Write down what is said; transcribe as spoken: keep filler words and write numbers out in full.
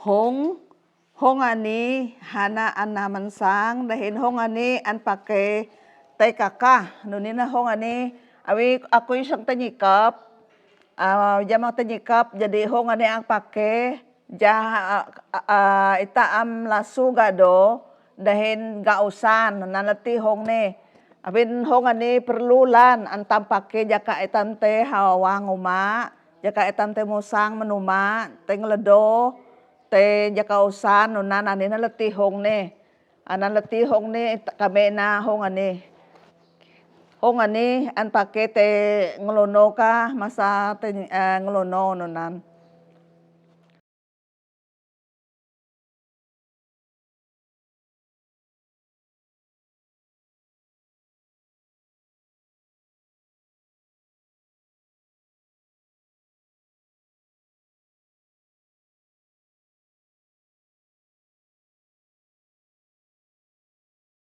Hong, hong ani hana an namansang, dahin hong ani an pake te kaka, nuni na hong ani, awi aku isang tanyikap, ah, jamang tanyikap, jadi hong ani an pake, ja, ah, ah, ah, ita am lasu gado, dahin gausan, nana lati hong ni. Abin hong ani perlu lan, antam pake jaka itam te hawang uma, jaka itam te musang menuma, te ngeledo, te jaka usan, nuna nani na lati hong ni. Anan lati hong ni, kami na hong ani. Hong ani, an pake te ngelono ka, masa te, eh, ngelono nunan.